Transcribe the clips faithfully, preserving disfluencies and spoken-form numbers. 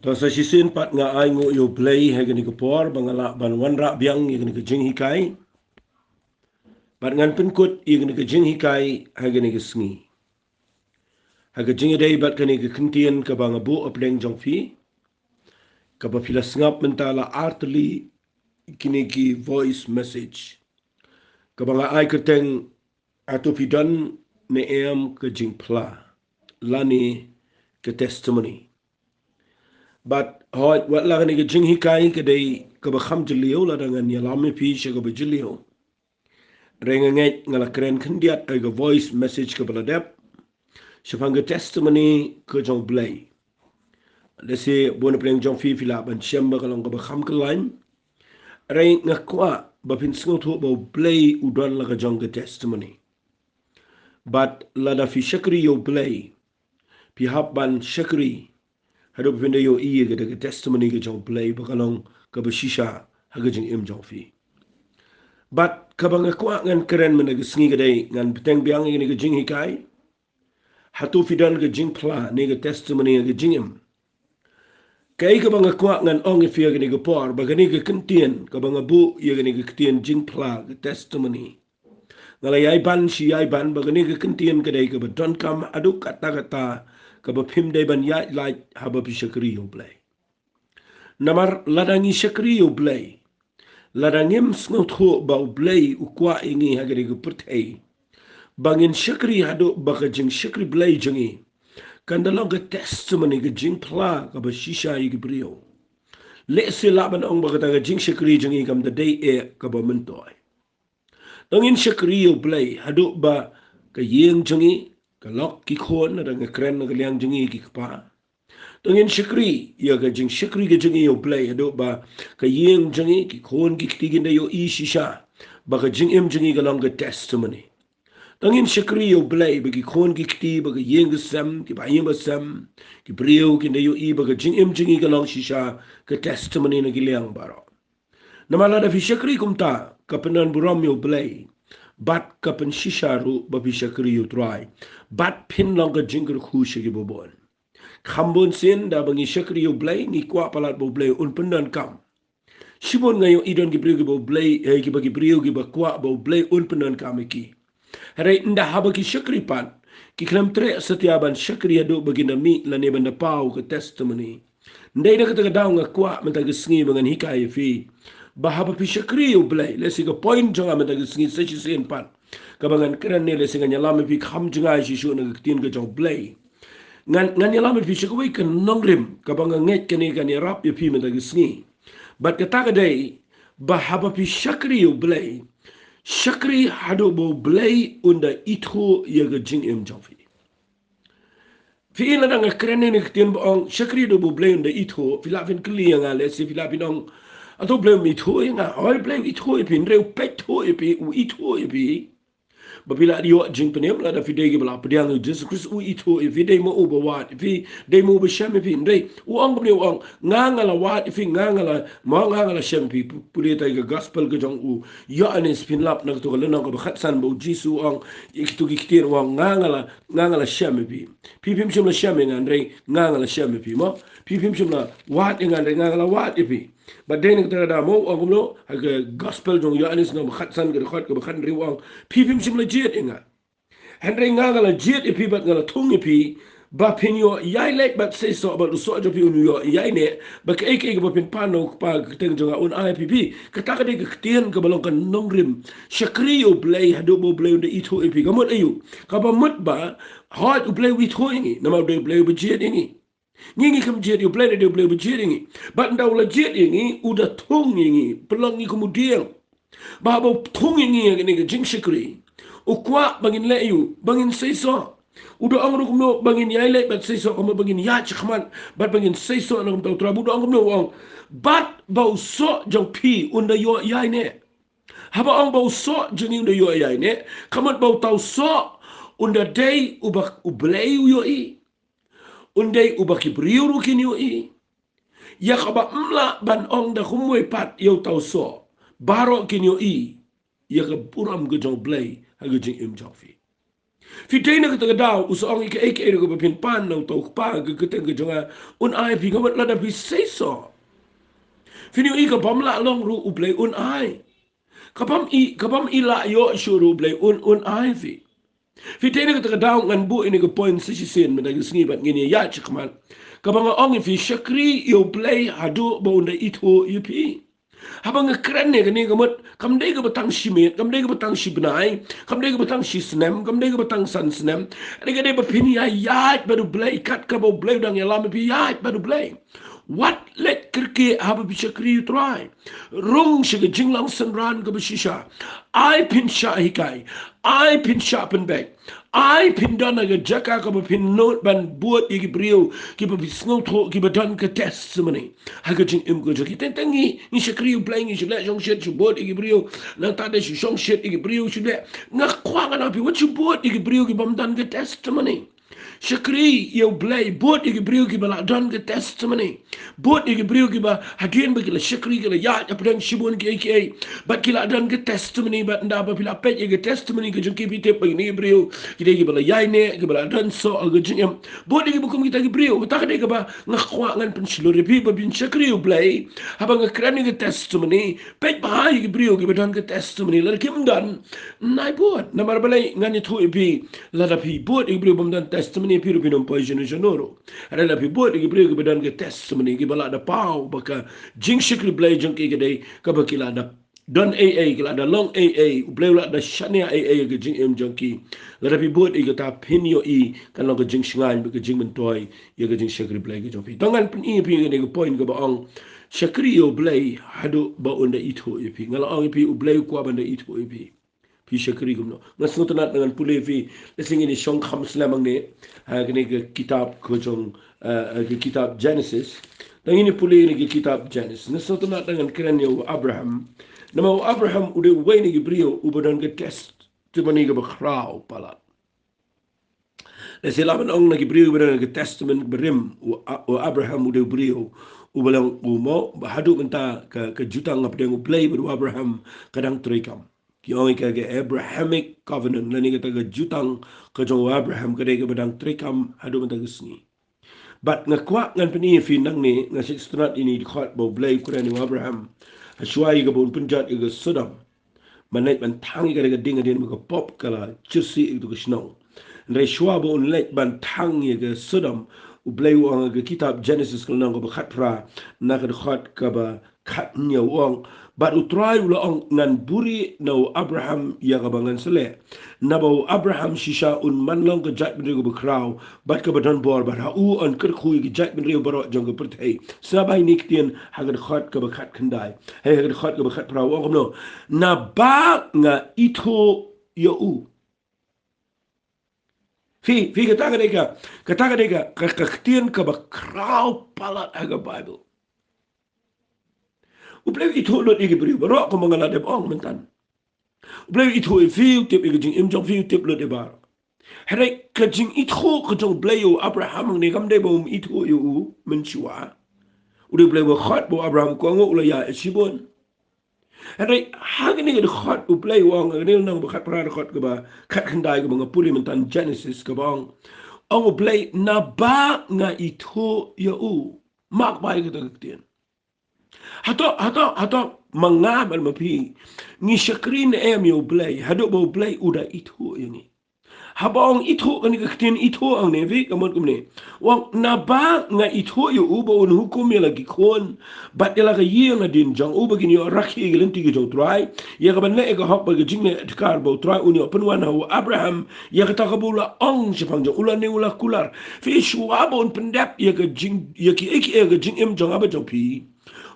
Ba sa shisien pat nga ai nguh ïa U Blei ha kane ka por ba nga lah ban wanrah biang ïa kane ka jinghikai. Bad ngan pynkut ïa kane ka jinghikai ha kane ka sngi. Ha ka jingïadei bad kane ka kyntien kaba nga buh hapdeng jong phi, kaba phi la sngap mynta la artylli kine ki voice message, kaba nga ai kyrteng, hato phi don ne em ka jingphla lane ka testimony. Bad hooid, wat la kane ka jinghikai ka dei kaba kham jylliew, lada ngan ïalam ïa phi sha kaba jylliew, hynrei nga ngeit nga la kren khyndiat ïa ka voice message kaba la dep shaphang ka testimony ka jong U Blei. Lehse bun na pdeng jong phi phi lah ban shem ba ka long kaba kham kyllain, hynrei nga kwah ba phin sngewthuh ba U Blei u don la ka jong ka testimony. Bad lada phi shakri ïa U Blei, phi hap ban shakri haduh ba phin da ïohi ïa ka testimony ka jong U Blei ba ka long kaba shisha ha ka jingim jong phi. Bad kaba nga kwah ngan kren mynta ka sngi ka dei, ngan bteng biang ïa kane ka jinghikai, hato phi don ka jingphla ne ka testimony ha ka jingim. Kaei kaba nga kwah ngan ong ïa phi ha kane ka por, ba kane ka kyntien kaba nga buh ïa kane ka kyntien jingphla, ka testimony, nga la ïai ban shi ïai ban ba kane ka kyntien ka dei kaba donkam haduh katta katta, kaba phim dei ban ïaid lait haba phi shakri ïa U Blei. Namar lada ngi shakri ïa U Blei, lada ngim sngewthuh ba U Blei u kwah ïa ngi ha kane ka pyrthei, ba ngin shakri haduh ba ka jingshakri Blei jong ngi kan da long ka testimony, ka jingphla kaba shisha ïa ki briew. Lehse lah ban ong ba kata ka jingshakri jong ngi kam da dei eh kaba myntoi. To ngin shakri ïa U Blei haduh ba ka ïing jong ngi, ka lok ki khun, lada nga kren na ka liang jong ngi ki kpa, to ngin shakri ïa ka jingshakri ka jong ngi ïa U Blei haduh ba ka ïing jong ngi, ki khun ki kti kin da ïohi shisha ba ka jingim jong ngi ka long ka testimony. To ngin shakri ïa U Blei ba ki khun ki kti, ba ka ïing ka sem, ki ba ïing ba sem, ki briew kin da ïohi ba ka jingim jong ngi ka long shisha ka testimony na ki liang baroh. Namar lada phi shakri kumta, ka pyndon burom ïa U Blei, bad ka pynshisha ruh ba phi shakri ïa U Trai, bad phin long ka jingkyrkhu sha ki babun. Kham bun sien da ba ngi shakri ïa U Blei ngi kwah palat ba U Blei un pyndonkam. Shibun nga ïohi don ki briew kiba U Blei, eh, kiba ki briew kiba kwah ba U Blei un pyndonkam ïa ki. Hynrei ynda haba ki shakri pat, ki khlem treh satia ban shakri haduh ba kin da mih lane ban da paw ka testimony. Ym dei da kata ka daw nga kwah mynta ka sngi ba ngan hikai ïa phi ba haba phi shakri ïa U Blei, lehse ka point jong nga mynta ka sngi sa shisien pat, kaba ngan kren ne lehse ngan ïalam ïa phi kham jngai shisha na ka ktien ka jong U Blei. Ngan, ngan ïalam ïa phi sha kawei ka nongrim kaba nga ngeit kane kan ïarap ïa phi mynta ka sngi. Bad kata ka dei ba haba phi shakri ïa U Blei, shakri haduh ba U Blei un da ithuh ïa ka jingim jong phi. Phi i lada nga kren ne ka ktien ba ong shakri haduh ba U Blei un da ithuh, phi lah phin kylli ïa nga, lehse phi lah phin ong, hato U Blei um ithuh ïa nga? Hooid, U Blei u ithuh ïa phi, hynrei u peit thuh ïa phi, u ithuh ïa phi. Ba phi lah ïoh jingpynim, lada phi dei kiba la pdiang ïa U Jisu Khrist, u ithuh ïa phi, dei ma u ba wad ïa phi, dei ma u ba shem ïa phi, hynrei u ong kumne, u ong, nga nga la wad ïa phi, nga nga la, ma nga nga la shem ïa phi. Pu-, pule tang ïa ka gospel ka jong u Ïoannis, phin lap na kato ka lynnong kaba khatsan ba U Jisu u ong ïa kito ki ktien, u ong, nga nga la, nga nga la shem ïa phi. Phi phim shym la shem ïa nga, hynrei nga nga la shem ïa phi, mo. Phi phim shym la wad ïa nga, hynrei nga nga la wad ïa phi. Bad dei na kata ka daw mo u ong kumno, ha ka gospel jong u Ïoannis lynnong ba khatsan, ka dkhot kaba khathynriew, u ong, phi phim shym la jied ïa nga, hynrei nga nga la jied ïa phi bad nga la thung ïa phi, ba phin ïoh ïaid leit bad seisoh bad u soh jong phi un ïoh ïaineh, ba kaei kaei kaba phin pan na U Kpa ha ka kyrteng jong nga un ai ïa phi. Kata ka dei ka ktien kaba long ka nongrim. Shakri ïa U Blei haduh ba U Blei un da ithuh ïa phi. Ka mut aïu? Kaba mut ba, hooid, U Blei u ithuh ïa ngi namar u dei U Blei uba jied ïa ngi. Ngi ngi kham jied ïa U Blei, u dei U Blei uba jied ïa ngi. Bad ynda u la jied ïa ngi, u da thung ïa ngi, pynlong ngi kum u dieng. Ba haba u thung ïa ngi ha kane ka jingshakri, u kwah ba ngin leh aïu? Ba ngin seisoh. U da ong ruh kumno? Ba ngin ïaid leit bad seisoh, kumno? Ba ngin ïaid shakhmat bad ba ngin seisoh na ka bynta U Trai. Ba u da ong kumno? U ong, bad ba u soh jong phi un da ïoh ïaineh. Haba ong ba u soh jong ngi un da ïoh ïaineh, ka mut ba uta u soh un da dei uba U Blei u ïohi, un dei uba ki briew ruh kin ïohi. Ïa kaba ym lah ban ong da kumwei pat ïa uta u soh, baroh kin ïohi ïa ka burom ka jong U Blei ha ka jingim jong phi. Phi dei na kata ka daw, u sa ong ïa kaei kaei ruh kaba phin pan na uta u kpa ka kyrteng ka jong nga, un ai phi. Nga ong lada phi seisoh, phin ïohi ka bym lah long ruh, U Blei un ai. Ka bym i, ka bym i lah ïoh shuh ruh, U Blei un, un ai phi. Phi dei na kata ka daw, ngan buh ïa kane ka point sa shisien mynta ka sngi bad ngin ïaid shakhmat. Kaba nga ong ïa phi, shakri ïa U Blei haduh ba un da ithuh ïa phi. Haba nga kren ïa kane ka mut, kam dei kaba tang shi miet, kam dei kaba tang shi bnai, kam dei kaba tang shi snem, kam dei kaba tang san snem. Hynrei ka dei ba phin ïa ïaid bad U Blei, kat kaba U Blei u dang ïalam ïa phi, ïaid bad U Blei. Wat leit kyrkieh haba phi shakri ïa U Trai. Rung sha ka jinglong synran kaba shisha. Ai phin shah hikai, ai phin shah pynbeit, ai phin don ha ka jaka kaba phin nud ban bud ïa ki briew kiba phi sngewthuh kiba don ka testimony ha ka jingim ka jong ki. Teng teng ngi, ngi shakri ïa U Blei, ngi shu leh shongshit, shu bud ïa ki briew. Nangta de shu shongshit ïa ki briew, shu leh. Nga kwah ngan ong ïa phi, wat shu bud ïa ki briew ki bym don ka testimony. Shakri ïa U Blei, bud ïa ki briew kiba la don ka testimony. Bud ïa ki briew kiba hadien ba ki la shakri ki la ïaid hapdeng shibun kiei kiei, bad ki la don ka testimony, bad ynda ba phi la peit ïa ka testimony ka jong ki, phi tip ba kine ki briew ki dei kiba la ïaineh, kiba la don soh ha ka jingim. Bud ïa kiba kum kita ki briew. Kata ka dei kaba nga kwah ngan pynshlur ïa phi, ba phin shakri ïa U Blei. Haba nga kren ïa ka testimony, peit bha ïa ki briew kiba don ka testimony. Lada kim don, nai bud. Namar balei? Ngan ïathuh ïa phi, lada phi bud ïa ki briew bym don testimony, phi ruh phin ym poi shano shano ruh. Hynrei lada phi bud ïa ki briew kiba don ka testimony, kiba la da paw ba ka jingshakri Blei jong ki ka dei kaba ki la da don ei ei, ki la da long ei ei, U Blei u la da shaniah ei ei ïa ka jingim jong ki. Lada phi bud ïa kata, phin ïohi kan long ka jingshngaiñ bad ka jingmyntoi ïa ka jingshakri Blei ka jong phi. To ngan pyni ïa phi kane ka point kaba ong, shakri ïa U Blei haduh ba un da ithuh ïa phi. Nga la ong ïa phi, U Blei u kwah ban da ithuh ïa phi. Phi shakri kumno? Nga sngewtynnat ngan pule ïa phi, lehse ngin ïa shong kham slem hangne ha kane ka kitab ka jong, eh, ka kitab Genesis. Tang ngin ïa pule ïa kane ka kitab Genesis. Nga sngewtynnat ngan kren ïa u Abraham. Namar u Abraham u dei uwei na ki briew uba don ka testimony kaba khraw palat. Lehse lah ban ong na ki briew kiba don ka testament barim, u A-, u Abraham u dei u briew uba long u mo, ba haduh mynta ka, ka jutang hapdeng U Blei bad u Abraham ka dang treikam. Ki ong ïa ka, ka Abrahamic covenant, lane kata ka jutang ka jong u Abraham ka dei kaba dang treikam haduh mynta ka sngi. Bad nga kwah ngan pyni ïa phi nangne, nga sngewtynnat ïa kane ka dkhot ba U Blei u kren ïa u Abraham. Hashwa ïa kaba un pynjot ïa ka Sodom. Ban leit ban thang ïa ka, ka ding hadien ba ka pop ka la jyrsieh ïa ka shnong. Hynrei shwa ba un leit ban thang ïa ka Sodom, U Blei u ong ha ka kitab Genesis ka lynnong kaba khatphra, na ka dkhot kaba khathynñiew u ong, bad U Trai u la ong, ngan buhrieh na u Abraham ïa kaba ngan sa leh. Naba u Abraham shisha un man long ka jaitbynriew kaba khraw bad kaba don bor, bad ha u yn kyrkhu ïa ki jaitbynriew baroh jong ka pyrthei. Sngap ïa kine ki ktien ha ka dkhot kaba khatkhyndai. Hei, ha ka dkhot kaba khatphra u ong kumno? Naba nga ithuh ïa u. Phi, phi, kata ka dei ka, kata ka dei ka, ka, ka ktien kaba khraw palat ha ka Baibl. U Blei u ithuh lut ïa ki briew baroh kumba nga la dep ong mynta. U Blei u ithuh ïa phi, u tip ïa ka jingim jong phi, u tip lut ïa baroh. Hynrei ka jingithuh ka jong U Blei ïa u Abraham hangne kam dei ba um ithuh ïa u mynshuwa. U dei U Blei uba khot ba u Abraham u kohnguh, u la ïaid shibun. Hynrei ha kane ka dkhot U Blei u ong, ha kane ka lynnong ba khatphra, dkhot kaba khatkhyndai kaba nga pule mynta, Genesis, kaba ong, ong U Blei, naba nga ithuh ïa u. Mark bha ïa kata ka ktien. Hato, hato, hato ma nga bad ma phi ngi shakri ne em ïa U Blei haduh ba U Blei u da ithuh ïa ngi? Haba ong ithuh, kane ka ktien ithuh hangne, phi, ka mut kumne. U ong, naba nga ithuh ïa u ba un hukum ïa la ki khun bad ïa la ka ïing hadien jong u ba kin ïoh rakhe ïa ki lynti ki jong U Trai, ïa kaban leh ïa ka hok bad ka jingleh dhkar ba U Trai un ïoh pynwan ha u Abraham, ïa kata kaba u la ong shaphang jong u lane u la kular. Phi, shuwa ba un pyndep ïa ka jing, ïa kiei kiei ha ka jingim jong nga bad jong phi,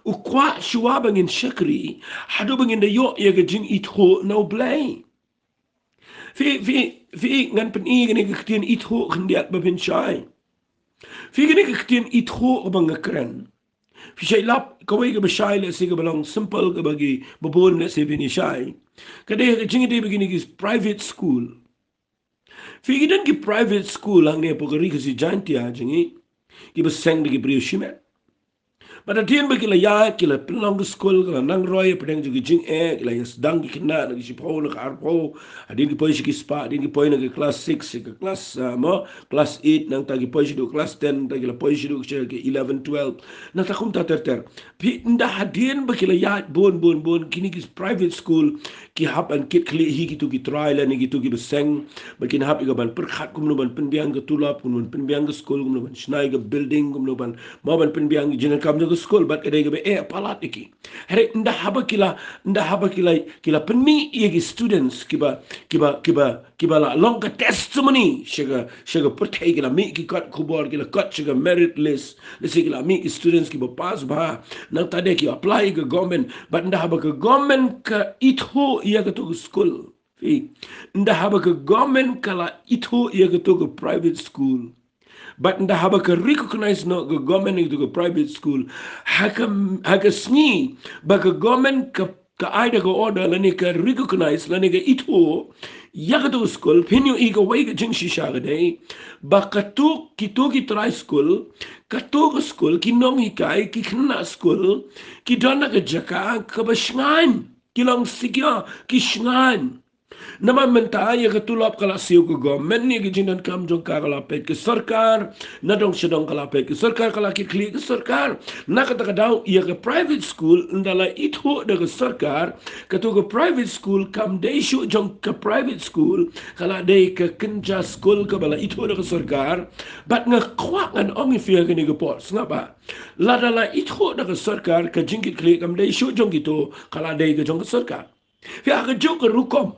u kwah shuwa ba ngin shakri haduh ba ngin da ïoh ïa ka jingithuh na U Blei. Phi, phi, phi, ngan pyni kane ka ktien ithuh khyndiat ba phin shai. Phi, kane ka ktien ithuh kaba nga kren, phi shait lap, kawei kaba shai, lehse kaba long simple, kaba ki babun lehse phin ïa shai. Ka dei ha ka jingïadei bad kine ki private school. Phi, ki don ki private school hangne hapoh ka Ri Khasi Jaiñtia jong ngi, kiba seng da ki briew shimet. Bad hadien ba ki la ïaid, ki la pynlong ka skul, ki la nang roi hapdeng jong ki jingeh, ki la ïa sdang ki khynnah na ki shiphew, na ki arphew, hadien ki poi sha ki spah, hadien ki poi na ki class six, sha ki class, ah, mo, class eight, nangta ki poi shaduh class ten, nangta ki la poi shaduh sha ki eleven, twelve. Nangta kumta ter ter. Phi, ynda hadien ba ki la ïaid bun bun bun, kine ki private school ki hap ban kit khlieh hi kito ki trai lane kito kiba seng, ba kin hap ïa ka ban pyrkhat kumno ban pynbiang ka tulop, kumno ban pynbiang ka skul, kumno ban shna ïa ka building, kumno ban, mo, ban pynbiang ki jingdonkam jong ka skul, bad ka dei kaba eh palat ïa ki. Hynrei ynda haba ki la, ynda haba ki la, ki la pynmih ïa ki students kiba, kiba, kiba, kiba la long ka testimony sha ka, sha ka pyrthei, ki la mih ki kot khubor, ki la kot sha ka merit list, lehse ki la mih ki students kiba pass bha, nangta de ki apply ïa ka government, bad ynda haba ka government ka ithuh ïa kato ka skul. Phi, ynda haba ka government ka la ithuh ïa kato ka private school, bad ynda haba ka recognize noh ka government ïa kato ka private school, ha ka, ha ka sngi ba ka government ka, ka ai da ka order lane ka recognize lane ka ithuh ïa kato ka skul, phin ïohi kawei ka jingshisha ka dei ba kato, kito ki trai skul, kato ka skul, ki nonghikai, ki khynnah skul, ki don ha ka jaka kaba shngaiñ, ki long secure, ki shngaiñ. Namar mynta ïa ka tulop ka la siew ka government, ïa ka jingdonkam jong ka ka la peit ka sorkar, na dong sha dong ka la peit ka sorkar, ka la kit khlieh ka sorkar. Na kata ka daw ïa ka private school ynda la ithuh da ka sorkar, kato ka private school kam dei shuh jong ka private school, ka la dei ka kynja skul kaba la ithuh da ka sorkar. Bad nga kwah ngan ong ïa phi ha kane ka por, sngap ba lada la ithuh da ka sorkar, ka jingkit khlieh kam dei shuh jong kito, ka la dei ka jong ka sorkar. Phi, ha kajuh ka rukom,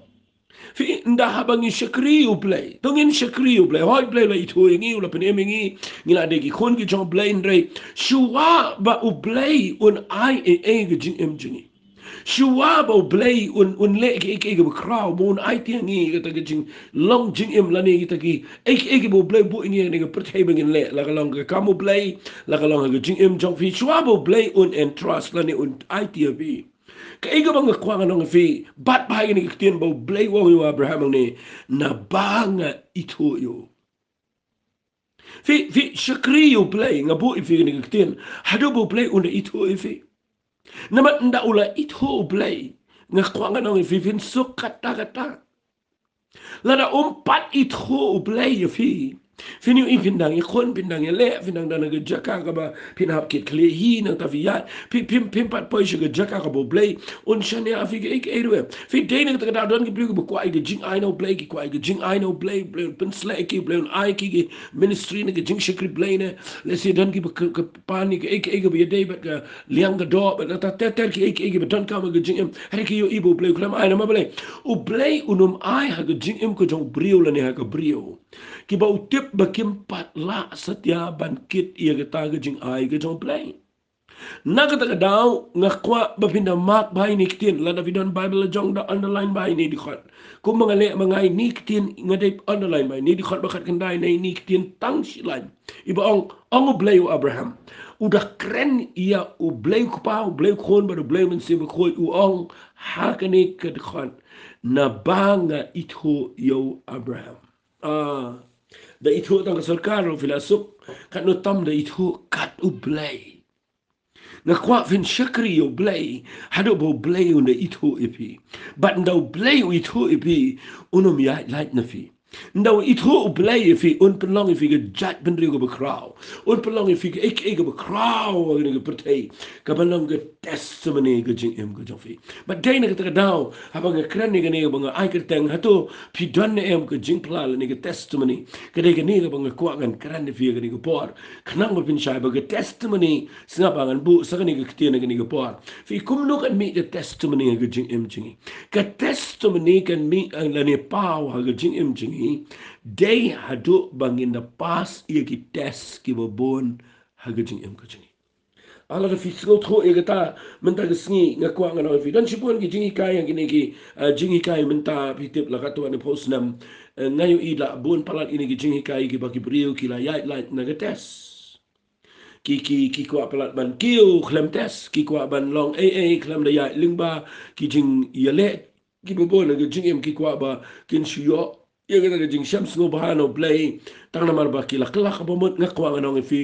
phi, ynda haba ngi shakri ïa U Blei, to ngin shakri ïa U Blei, hooid, U Blei u la ithuh ïa ngi, u la pynim ïa ngi, ngi la dei ki khun ki jong U Blei, hynrei shuwa ba U Blei un ai ei ei ka jingim jong ngi, shuwa ba U Blei un, un leh kiei kiei kiba khraw, ba un aiti ïa ngi kata ka jinglong jingim lane kita kiei kiei kiba U Blei buh ïa ngi ha kane ka pyrthei ba ngin leh, la ka long ka kam U Blei, la ka long ha ka jingim jong phi, shuwa ba U Blei un entrust lane un aiti ïa phi. Kaei kaba nga kwah ngan ong ïa phi, bat bha ïa kane ka ktien ba U Blei u ong ïa u Abraham hangne, naba nga ithuh ïa u. Phi, phi shakri ïa U Blei, nga buh ïa phi kane ka ktien, haduh ba U Blei un da ithuh ïa phi. Namar ynda u la ithuh U Blei, nga kwah ngan ong ïa phi, phin suk katta katta. Lada um pat ithuh U Blei ïa phi, phin ïohi phin dang ïakhun, phin dang ïaleh, phin dang don ha ka jaka kaba phin hap kit khlieh hi, nangta phi ïaid, phi, phim, phim pat poi sha ka jaka kaba U Blei un shaniah ïa phi kaei kaei ruh. Phi, dei na kata ka daw don ki briew kiba kwah ïa ka jingai na U Blei, ki kwah ïa ka jingai na U Blei, U Blei un pynshlur ïa ki, U Blei un ai ïa ki ki ministry ne ka jingshakri Blei ne, lehse don kiba ka, ka pan ïa kaei kaei kaba ïadei bad ka liang ka doh, bad nangta ter ter kiei kiei kiba donkam ha ka jingim. Hynrei ki ïohi ba U Blei u khlem ai, namar balei? U Blei un ym ai ha ka jingim ka jong u briew lane ha ka briew kiba u tip ba kim pat lah satia ban kit ïa kata ka jingai ka jong U Blei. Na kata ka daw nga kwah ba phin da mark bha ïa kine ki ktien, lada phi don Baibl la jong, da underline bha ïa kine ki dkhot. Kumba nga leh ma nga, ïa kine ki ktien nga dei underline bha, ïa kine ki dkhot ba khatkhyndai ne ïa kine ki ktien tang shi lain. Iba ong, ong U Blei ïa u Abraham, u da kren ïa U Blei U Kpa, U Blei U Khun bad U Blei U Mynsiem Bakhuid, u ong ha kane ka dkhot, naba nga ithuh ïa u Abraham. Ah, da ithuh tang ka sorkar ruh phi la suk, katno tam da ithuh kat U Blei. Nga kwah phin shakri ïa U Blei haduh ba U Blei un da ithuh ïa phi. Bad ynda U Blei u ithuh ïa phi, un ym ïaid lait na phi. Ynda u ithuh U Blei ïa phi, un pynlong ïa phi ka jaitbynriew kaba khraw, un pynlong ïa phi kaei kaei kaba khraw ha kane ka pyrthei, kaba long ka testimony ka jingim ka jong phi. Bad dei na kata ka daw, haba nga kren ïa kane, ba nga ai kyrteng, hato phi don ne em ka jingphla lane ka testimony? Ka dei kane kaba nga kwah ngan kren ïa phi ha kane ka por, khnang ba phin shai ba ka testimony, sngap ba ngan buh sa kane ka ktien ha kane ka por. Phi, kumno kan mih ka testimony ha ka jingim jong ngi? Ka testimony kan mih, eh, lane paw ha ka jingim jong ngi dei haduh ba ngin da pass ïa ki test kiba bun ha ka jingim ka jong ngi. Ah, lada phi sngewthuh ïa kata, mynta ka sngi nga kwah ngan ong ïa phi, don shibun ki jinghikai ha kine ki, eh, jinghikai mynta, phi tip, la katto katne phew snem, eh, nga ïohi la bun palat kine ki jinghikai kiba ki briew ki la ïaid lait na ka test. Ki, ki, ki kwah palat ban kiew khlem test, ki kwah ban long ei ei khlem da ïaid lyngba ki jingïaleh kiba bun ha ka jingim, ki kwah ba kin shu ïoh ïa kata ka jingshem sngewbha na U Blei tang namar ba ki la kylla kaba mut. Nga kwah ngan ong ïa phi,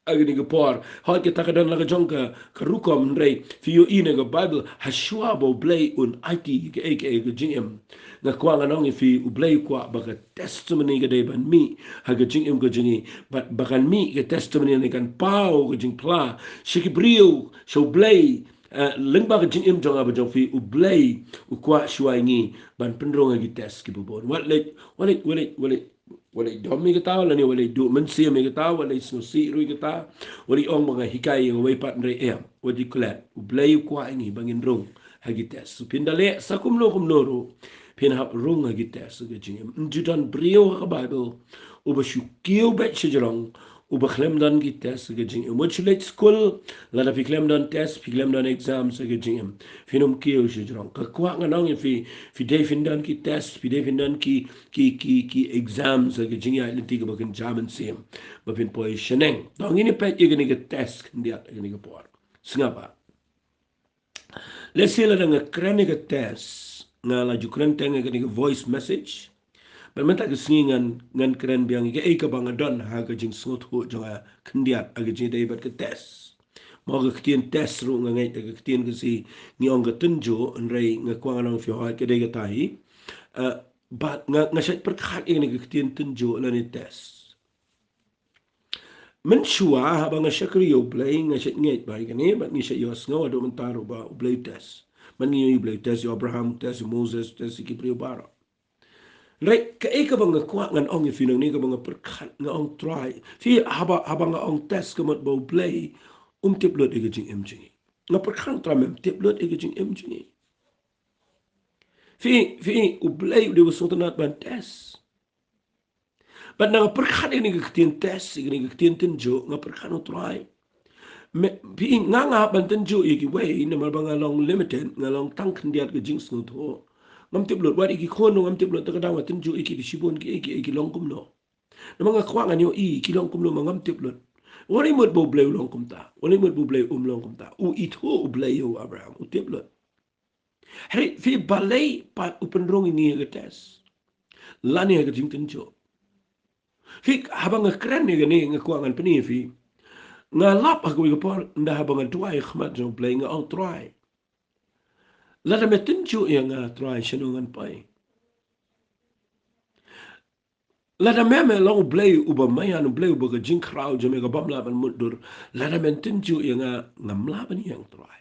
Ha kane ka por, hooid kata ka don la ka jong ka, ka rukom, hynrei phi ïohi na ka Baibl, hashwa ba U Blei un aiti kaei kaei ka jingim. Nga kwah ngan ong ïa phi, U Blei u kwah ba ka testimony ka dei ban mih ha ka jingim ka jong ngi, bad ba kan mih ka testimony ne kan paw ka jingphla sha ki briew, sha U Blei, eh, lyngba ka jingim jong nga bad jong phi. U Blei u kwah shuwa ïa ngi ban pynrung ha ki test kiba bun. Wat leh, wat leh, wat leh, wat leh, wat leh dom ïa kata, lane wat leh duh mynsiem ïa kata, wat leh sngewsih ruh ïa kata, wat leh ong ba nga hikai ïa kawei pat, hynrei em, wat leh klet. U Blei u kwah ïa ngi ba ngin rung ha ki test. So phin da leh sa kumno kumno ruh, phin hap rung ha ki test ha ka jingim. Ym ju don briew ha ka Baibl uba shu kiew beit shajrong uba khlem don ki test ha ka jingim. Wat shu leit skul, lada phi khlem don test, phi khlem don exam ha ka jingim, phin ym kiew shajrong. Nga kwah ngan ong ïa phi, phi dei phin don ki test, phi dei phin don ki, ki, ki, ki exam ha ka jingïaid lynti kaba kynja mynsiem ba phin poi shaneng. To ngin ïa peit ïa kane ka test khyndiat ha kane ka por. Sngap bha. Let's say lada nga kren ïa ka test, nga la ju kren teng ïa kane ka voice message. Bad mynta ka sngi ngan, ngan kren biang ïa kaei kaba nga don ha ka jingsngewthuh jong nga khyndiat ha ka jingïadei bad ka test. Mo, ka ktien test ruh nga ngeit ka ktien Khasi ngi ong ka tynjuh, hynrei nga kwah ngan ong ïa phi, hooid ka dei kata hi. Eh, bad nga, nga shait pyrkhat ïa kane ka ktien tynjuh lane test. Mynshuwa haba nga shakri ïa U Blei, nga shait ngeit bha ïa kane, bad ngi shait ïohsngew haduh mynta ruh ba U Blei u test. Bad ngi ïohi U Blei u test ïa u Abraham, u test ïa u Moses, u test ïa ki briew baroh. Hynrei kaei kaba nga kwah ngan ong ïa phi nangne, kaba nga pyrkhat, nga ong, Trai, phi, haba, haba nga ong test, ka mut ba U Blei um tip lut ïa ka jingim jong ngi. Nga pyrkhat, Trai, mem tip lut ïa ka jingim jong ngi. Phi, phi, U Blei u dei uba sngewtynnat ban test. Bad nga pyrkhat ïa kane ka ktien test, ïa kane ka ktien tynjuh, nga pyrkhat, O Trai, me, phi, nga, nga hap ban tynjuh ïa kiwei, namar ba nga long limited, nga long tang khyndiat ka jingsngewthuh. Ngam tip lut, wat ïa ki khun ruh ngam tip lut, te ka daw nga tynjuh ïa ki, ki shibun ki, ïa ki, ïa ki long kumno. Namar nga kwah ngan ïohi ki long kumno, ma ngam tip lut. Wat lei mut ba U Blei u long kumta, wat lei mut ba U Blei um long kumta. U ithuh U Blei ïa u Abraham, u tip lut. Hynrei phi, balei pat u pynrung ïa ngi ha ka test lane ha ka jingtynjuh? Phi, haba nga kren ïa kane, nga kwah ngan pyni ïa phi, nga lap ha kawei ka por, ynda haba nga duwai ha khmat jong U Blei, nga ong, Trai, lada me tynjuh ïa nga, Trai, shano ngan poi? Lada me, me long U Blei uba maïan, U Blei uba ka jingkhraw jong me ka bym lah ban mutdur, lada men tynjuh ïa nga, ngam lah ban ïeng, Trai.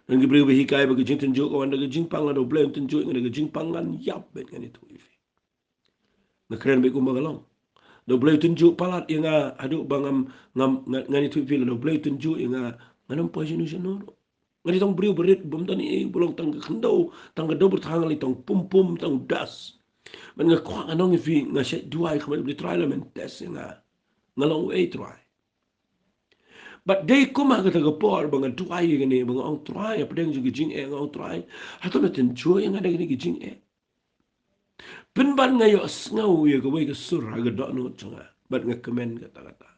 Don ki briew ba hikai ba ka jingtynjuh ka wan da ka jingpang, lada U Blei un tynjuh ïa nga da ka jingpang, ngan ïap beit, ngan ïathuh ïa phi. Nga kren beit kumba ka long. Da U Blei u tynjuh palat ïa nga haduh ba ngam, ngam, nga, ngan ïathuh ïa phi, lada U Blei u tynjuh ïa nga, ngan ym poi shano shano ruh. Nga dei tang u briew barit, bym don ei ei, ba long tang ka khyndew, tang ka dewbyrtha, nga dei tang pum pum, tang u das. Bad nga kwah ngan ong ïa phi, nga shait duwai ha khmat U Blei, Trai, lada men test ïa nga, nga long uei, Trai? Bad dei kum ha kata ka por ba nga duwai ïa kane, ba nga ong, Trai, hapdeng jong ka jingeh, nga ong, Trai, hato me tynjuh ïa nga da kane ka jingeh? Pynban nga ïohsngew ïa kawei ka sur ha ka dohnud jong nga, bad nga kmen kata kata.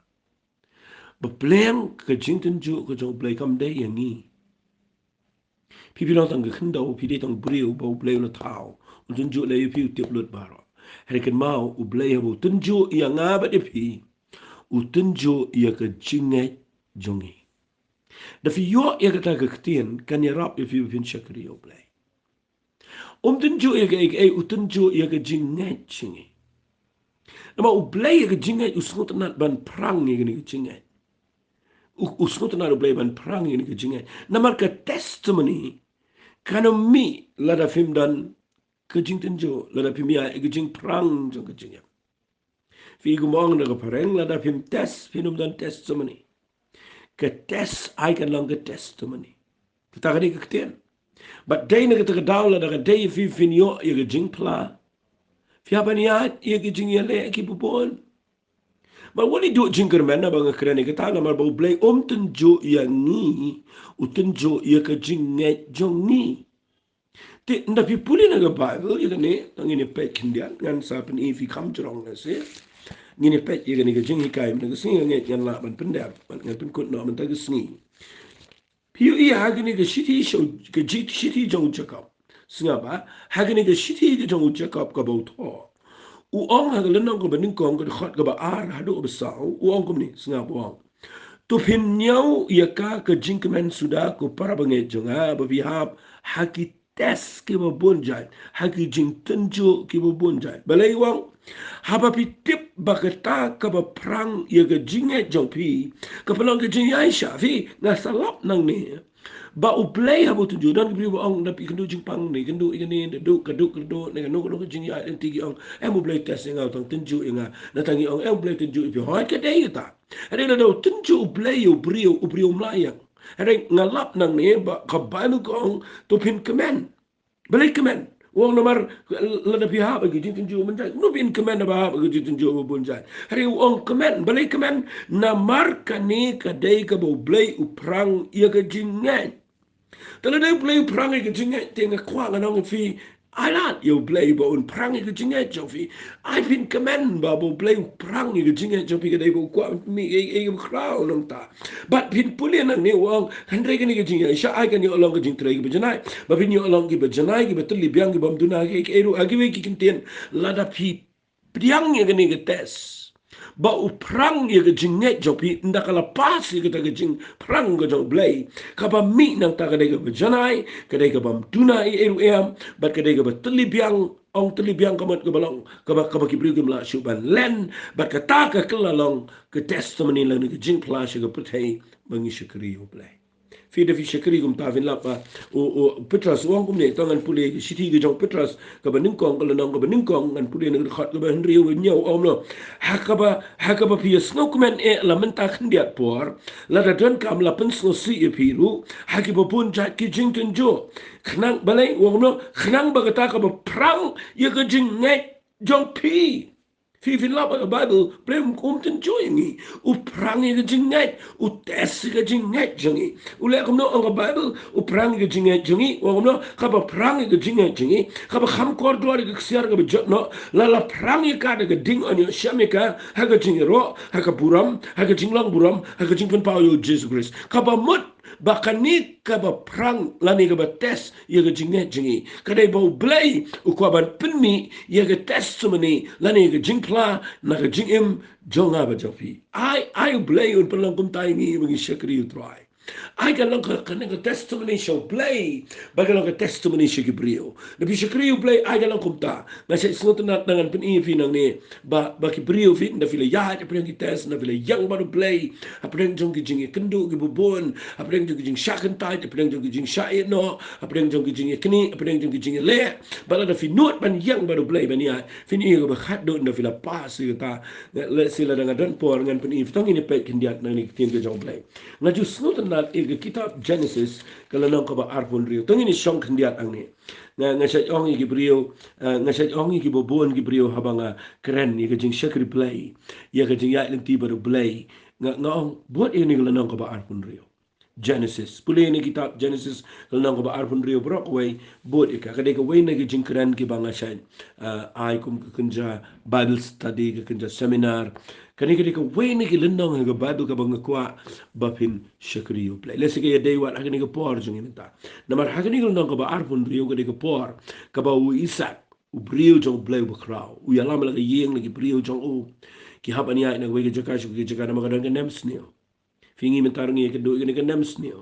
Ba pleng ka jingtynjuh ka jong U Blei kam dei ïa ngi. Phi, phi long tang ka khyndew, phi dei tang u briew ba U Blei u la thaw. U tynjuh leh ïa phi, u tip lut baroh. Hynrei kynmaw, U Blei haba u tynjuh ïa nga bad ïa phi, u tynjuh ïa ka jingngeit jong ngi. Da phi ïoh ïa kata ka ktien, kan ïarap ïa phi ba phin shakri ïa U Blei. Um tynjuh ïa kaei kaei, u tynjuh ïa ka jingngeit jong ngi. Namar U Blei ïa ka jingngeit u sngewtynnat ban phrang ïa kane ka jingngeit. U, u sngewtynnat U Blei ban phrang ïa kane ka jingngeit. Namar ka testimony kan ym mih lada phim don ka jingtynjuh, lada phim ïaid ïa ka jingphrang jong ka jingngeit. Phi, kumba ong da ka phareng, lada phim test, phin ym don testimony. Ka test ai kan long ka testimony. Kata ka dei ka ktien. Bad dei na kata ka daw, lada ka dei phi phin ïoh ïa ka jingphla, phi hap ban ïaid ïa ka jingïaleh kiba bun. Bad wat lei duh jingkyrmen haba nga kren ïa kata, namar ba U Blei um tynjuh ïa ngi, u tynjuh ïa ka jingngeit jong ngi. Te ynda phi pule na ka Baibl ïa kane, tang ngin ïa peit khyndiat, ngan sa pyni ïa phi kham jrong lehse. Ngin ïa peit ïa kane ka jinghikai mynta ka sngi, nga ngeit ngan lah ban pyndep, bad ngan pynkut noh mynta ka sngi. Phi ïohi ha kane ka shithi, ka ji-, shithi jong u Jakob. Sngap bha, ha kane ka shithi ka jong u Jakob kaba u thoh, u ong ha ka lynnong kaba nyngkong, ka dkhot kaba ar haduh kaba saw, u ong kumne, sngap, u ong: To phin ñiew ïa ka ka jingkmen suda, ko para bangeit jong nga, ba phi hap ha ki test kiba bun jait, ha ki jingtynjuh kiba bun jait. Balei u ong? Haba phi tip ba kata kaba phrang ïa ka jingngeit jong phi ka pynlong ka jingïaishah. Phi, nga sa lap nangne ba U Blei haba u tynjuh, don ki briew ba ong, da phi kynduh jingpang ne, kynduh ïa kane, da duh ka duh ka duh ne, kano kano ka jingïaid lynti, ki ong, em, U Blei test ïa nga, u tang tynjuh ïa nga. Nangta ngi ong, em, U Blei tynjuh ïa phi. Hooid, ka dei kata. Hynrei lada u tynjuh U Blei ïa u briew, u briew um lah ïeng. Hynrei nga lap nangne ba ka Baibl ka ong, to phin kmen. Balei kmen? U ong namar lada phi hap ha ka jingtynjuh bun jait. Kumno phin kmen haba hap ha ka jingtynjuh bun jait? Hynrei u ong kmen. Balei kmen? Namar kane ka dei kaba U Blei u phrang ïa ka jingngeit. Te lada U Blei u phrang ïa ka jingngeit, te nga kwah ngan ong ïa phi, ai lad ïa U Blei ba un phrang ïa ka jingngeit jong phi. Ai phin kmen ba, ba U Blei u phrang ïa ka jingngeit jong phi, ka dei ba u kwah mih ïa, ïa, ïa ka khraw nangta. Bad phin pule nangne u ong, hynrei kane ka jingïaishah ai kan ïoh long ka jingtrei kaba janai. Ba phin ïoh long kiba janai, kiba tylli biang, kibym duna kiei kiei ruh. Ha kiwei ki kyntien, lada phi pdiang ïa kane ka test ba u phrang ïa ka jingngeit jong phi, ynda ka la pass ïa kata ka jingphrang ka jong U Blei, kaba mih nangta ka dei kaba janai, ka dei kabym duna ei ei ruh em, bad ka dei kaba tylli biang, ong tylli biang ka mut kaba long, kaba, kaba ki briew kim lah shuh ban len, bad kata ka kylla long ka testimony lane ka jingphla sha ka pyrthei ba ngi shakri ïa U Blei. Phi, da phi shakri kumta, phin lap ba u, u Petros u ong kumne, to ngan pule ka shithi ka jong u Petros kaba nyngkong, ka lynnong kaba nyngkong, ngan pule na ka dkhot kaba hynriew, hynñiew, u ong kumno: Ha kaba, ha kaba phi ïa sngewkmen eh la mynta khyndiat por, lada donkam la pynsngewsih ïa phi ruh ha kiba bun jait ki jingtynjuh. Khnang, balei u ong kumno? Khnang ba kata kaba phrang ïa ka jingngeit jong phi. Phi, phin lap ha ka Baibl, U Blei um, um tynjuh ïa ngi. U phrang ïa ka jingngeit, u test ïa ka jingngeit jong ngi. U leh kumno? Ong ka Baibl, u phrang ïa ka jingngeit jong ngi. Ong kumno? Kaba phrang ïa ka jingngeit jong ngi, kaba kham kordor ïa ka ksiar kaba jot noh, la, la phrang ïa ka da ka ding, un ïoh shem ïa ka ha ka jingïaroh, ha ka burom, ha ka jinglong burom, ha ka jingpynpaw ïa U Jisu Khrist. Kaba mut ba kane kaba phrang lane kaba test ïa ka jingngeit jong ngi, ka dei ba U Blei u kwah ban pynmih ïa ka testimony lane ïa ka jingphla na ka jingim jong nga bad jong phi. Ai, ai U Blei un pynlong kumta ïa ngi ba ngi shakri U Trai. Ai kan long ka, kane ka testimony sha U Blei, bad kan long ka testimony sha ki briew. Da phi shakri U Blei, ai kan long kumta. Nga shait sngewtynnat, ngan pyni ïa phi nangne ba, ba ki briew, phi, ynda phi la ïaid hapdeng ki test, ynda phi la ïeng bad U Blei hapdeng jong ki jingïakynduh kiba bun, hapdeng jong ki jingshah kyntait, hapdeng jong ki jingshah ïehnoh, hapdeng jong ki jingïaknieh, hapdeng jong ki jingïaleh. Bad lada phi nud ban ïeng bad U Blei ban ïaid, phin ïohi ïa kaba khatduh ynda phi la pass ïa kata. Lehse lada nga don por ngan pyni ïa phi. To ngin ïa peit khyndiat na kane ka ktien ka jong U Blei. Nga ju sngewtynnat ïa ka kitab Genesis, ka lynnong kaba arphew hynriew. To ngin ïa shong khyndiat hangne. Nga, nga shait ong ïa ki briew, eh, nga shait ong ïa kiba bun ki briew haba nga kren ïa ka jingshakri Blei, ïa ka jingïaid lynti bad U Blei. Nga, nga ong, bud ïa kane ka lynnong kaba arphew hynriew. Genesis. Pule ïa kane ka kitab Genesis, ka lynnong kaba arphew hynriew baroh kawei, bud ïa ka. Ka dei kawei na ki jingkren kiba nga shait, eh, ai kum ka kynja Bible study, ka kynja seminar. Kane ka dei kawei na ki lynnong ha ka Baibl kaba nga kwah ba phin shakri ïa U Blei. Lehse ka ïadei wat ha kane ka por jong ngi mynta. Namar ha kane ka lynnong kaba arphew hynriew ka dei ka por kaba u Isak, u briew jong U Blei uba khraw, u ïalam la ka ïing na ki briew jong u. Ki hap ban ïaid na kawei ka jaka sha kawei ka jaka namar ka don ka nemsniew. Phi, ngi mynta ngi ïakynduh ïa kane ka nemsniew.